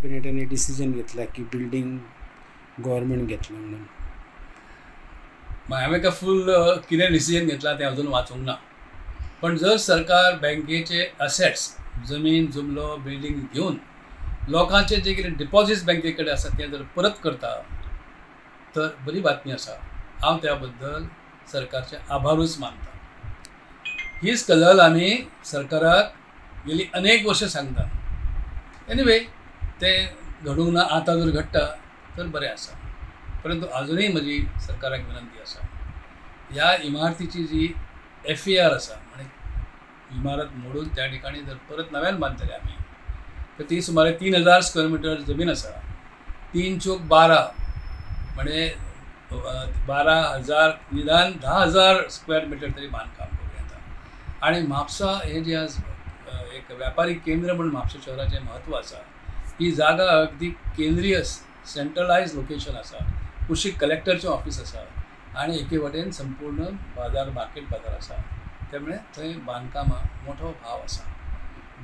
कॅबिनेटाने decision घेतला की building government घेतलं म्हणून. हांवें काय फूल कितें डिसिजन घेतला तें अजून वाचूंक ना, पण जर सरकार बँकेचे असेट्स जमीन जुमलो बिल्डींग घेवन लोकांचे जे कितें डिपॉझिट्स बँके कडेन आसा ते जर परत करता तर बरी बातमी आसा. हांव त्या बद्दल सरकारचे आभारूच मानता. हीच गजाल आमी सरकाराक गेली अनेक वर्सां सांगता. एनिवे तें घडूंक ना, आतां जर घडटा तर बरें आसा. परंतु अजुनूय म्हजी सरकाराक विनंती आसा, ह्या इमारतीची जी FAR आसा म्हणजे इमारत मोडून त्या ठिकाणी जर परत नव्यान बांदतले आमी तर ती सुमारे 3000 स्क्वेअर मिटर जमीन आसा. 3 चौक 12 म्हणजे 12,000 निदान 10,000 स्क्वेअर मिटर तरी बांदकाम करूं येता. आनी म्हापसा हे जे आज एक व्यापारी केंद्र म्हणून म्हापसा शहराचें म्हत्व आसा, ही जागा अगदी केंद्रीय सेंट्रलायज लोकेशन आसा. कुशीक कलेक्टरचें ऑफिस आसा आनी एके वटेन संपूर्ण बाजार मार्केट बाजार आसा, त्यामुळे थंय बांदकामाक मोठो भाव आसा.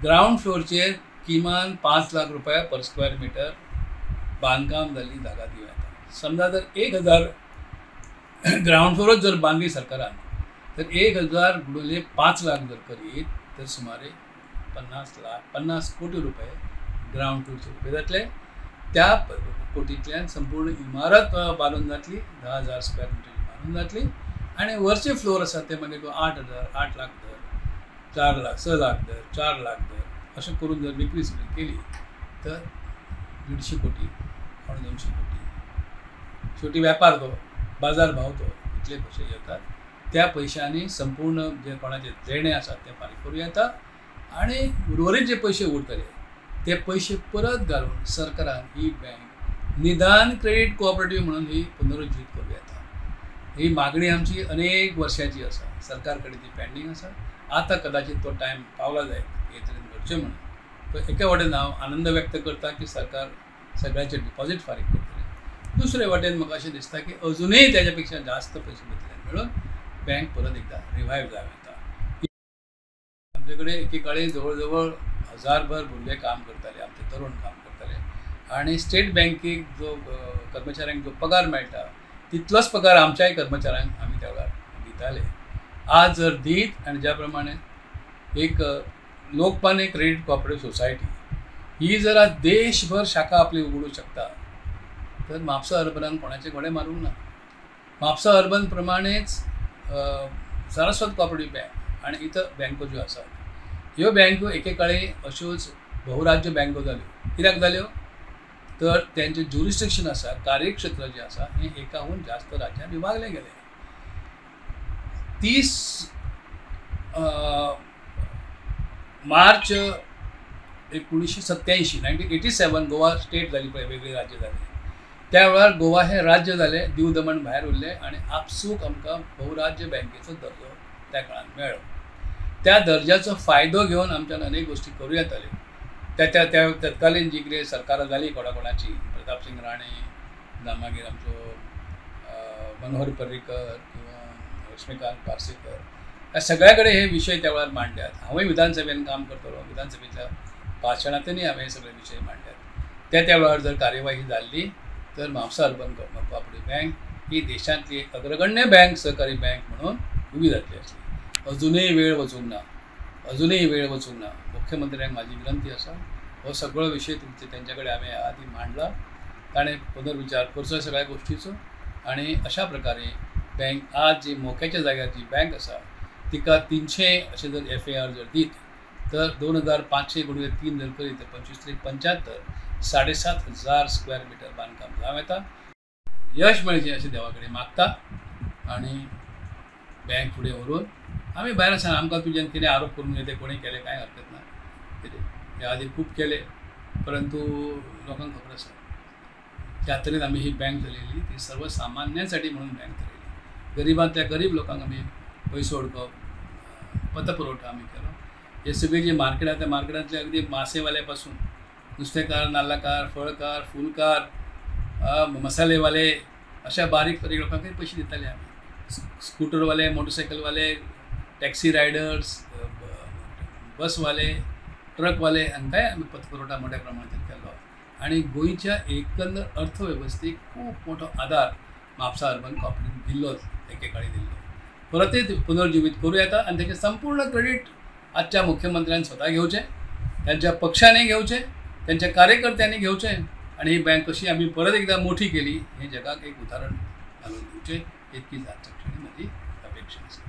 ग्रावंड फ्लोरचेर किमान 5 लाख रुपया पर स्क्वेअर मिटर बांदकाम जाल्ली जागा दिवं येता. समजा जर 1000 ग्रावंड फ्लोरच जर बांदली सरकारान तर 1000 गुणिले 5 लाख जर करीत तर सुमारे 50 कोटी रुपये ग्रावंड फ्लोरचे रुपये जातले. त्या कोटींतल्यान संपूर्ण इमारत बांदून जातली, 10,000 स्क्वेअर मिटर बांदून जातली आनी वरचे फ्लोर आसा ते मागीर तूं 8,000 8 लाख धर, 4 लाख 6 लाख धर, 4 लाख धर, अशें करून जर विक्री सगळी केली तर 150 कोटी 175 कोटी, शेवटी व्यापार तो बाजार भाव तो इतले पयशे येतात. त्या पयशांनी संपूर्ण जे कोणाचे देणे आसा ते फारीक करूं येता आनी उर्वरीत जे पयशे उरतले ते पयशे परत घालून सरकारान ही बँक निदान क्रेडीट कोऑपरेटिव्ह म्हणून ही पुनरुज्जीत करूं येता. ही मागणी आमची अनेक वर्षांची आसा, सरकार कडेन ती पेंडींग आसा. आतां कदाचित तो टायम पावला जायत हे तरेन घडचें म्हणून. तो एके वटेन हांव आनंद व्यक्त करता की सरकार सगळ्यांचे डिपॉझिट फारीक करतले, दुसरे वटेन म्हाका अशें दिसता की अजुनूय तेज्या पेक्षा जास्त पयशे भितरल्यान मेळून बँक परत एकदा रिवायव जावं येता. आमचे कडेन एकेकाळी जवळ जवळ 1000 भुरगे काम करताले, आमचे तरुण काम करताले आनी स्टेट बँकेक जो कर्मचाऱ्यांक जो पगार मेळटा तितलोच पगार आमच्याय कर्मचाऱ्यांक आमी त्या वेळार दिताले. आज जर दीत आनी ज्या प्रमाणे एक लोकमान्य क्रेडीट कोऑपरेटिव्ह सोसायटी ही जर आज देशभर शाखा आपली उगडूं शकता तर म्हापसा अर्बनान कोणाचे घोडे मारूंक ना. म्हापसा अर्बन प्रमाणेच सारस्वत कोऑपरेटिव्ह बँक आनी इतर बँको ज्यो आसात ह्यो बँको एकेकाळी अश्योच बहुराज्य बँको जाल्यो. कित्याक जाल्यो तर तेंचें ज्युरिस्डिक्शन आसा, कार्यक्षेत्र जें आसा हें एकाहून जास्त राज्यांत विभागलें गेलें. 30 मार्च 1987 1987 गोवा स्टेट जाली पळय, वेगळी राज्य जालें. त्या वेळार गोवा हें राज्य जालें, दीव दमण भायर उरलें आनी आपसूक आमकां बहुराज्य बँकेचो दर्जो त्या काळान मेळ्ळो. त्या दर्जाचो फायदो घेवन आमच्यान अनेक गोश्टी करूं येताल्यो. त्या त्या त्या तत्कालीन जी कितें सरकारां जालीं कोणा कोणाची, प्रतापसिंग राणे जावं मागीर आमचो मनोहर पर्रीकर किंवा लक्ष्मीकांत पार्सेकर, ह्या सगळ्या कडेन हे विशय त्या वेळार मांडल्यात. हांवूय विधानसभेन काम करतलो, विधानसभेच्या भाशणांतूय हांवें हे सगळे विशय मांडल्यात. त्या त्या वेळार जर कार्यवाही जाल्ली तर म्हापसा अर्बन कोऑपरेटिव्ह बँक ही देशांतली एक अग्रगण्य बँक, सहकारी बँक म्हणून उबी जातली आसली. अजुनूय वेळ वचूंक ना, अजुनूय वेळ वचूंक ना. मुख्यमंत्र्यांक म्हाजी विनंती आसा, हो सगळो विशय तुमचे तेंच्या कडेन हांवें आदी मांडला, ताणें पुनर्विचार करचो सगळ्या गोश्टीचो आनी अशा प्रकारे बँक आज जी मोक्याच्या जाग्यार जी बँक आसा तिका 300 अशें जर FAR जर दीत तर 2500 गुणिले 3 जर करीत तर 25 त्रिक 75, 7500 स्क्वेअर मिटर बांदकाम जावं येता. यश मेळचें अशें देवा कडेन मागता आनी बँक फुडें व्हरून आमी भायर आसना, आमकां तुज्यान कितें आरोप करून घेते कोणी केले कांय हरकत ना, कितें ह्या आदी खूब केले, परंतु लोकांक खबर आसा ज्या तरेन आमी ही बँक चलयली ती सर्वसामान्यांसाठी म्हणून बँक चलयली. गरिबांतल्या गरीब लोकांक आमी पयसो उडकोवप, पतपुरवठा आमी केलो. हे सगळी जी मार्केट त्या मार्केटांतले अगदी मासेवाल्या पासून नुस्तेकार, नाल्लाकार, फळकार, फुलकार, मसालेवाले अशा बारीक बारीक लोकांकय पयशे दिताले आमी. स्कुटरवाले, मोटरसायकलवाले, टॅक्सी रायडर्स, बसवाले, ट्रकवाले हांकांय आमी पतपुरवठा मोठ्या प्रमाणात केलो. आनी गोंयच्या एकंदर अर्थवेवस्थेक खूब मोठो आदार म्हापसा अर्बन कॉपरेटीव दिल्लोच, एकेकाळी दिल्लो, परतय पुनर्जिवीत करूं येता. आनी तेचें संपूर्ण क्रेडीट आजच्या मुख्यमंत्र्यान स्वता घेवचें, त्यांच्या पक्षाने घेवचें, त्यांच्या कार्यकर्त्यांनी घेवचें आनी ही बँक कशी आमी परत एकदा मोठी केली हें जगाक एक उदाहरण घालून दिवचें, इतकीच आजच्या क्षणी म्हजी अपेक्षा आसा.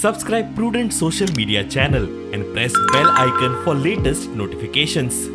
Subscribe Prudent social media channel and press bell icon for latest notifications.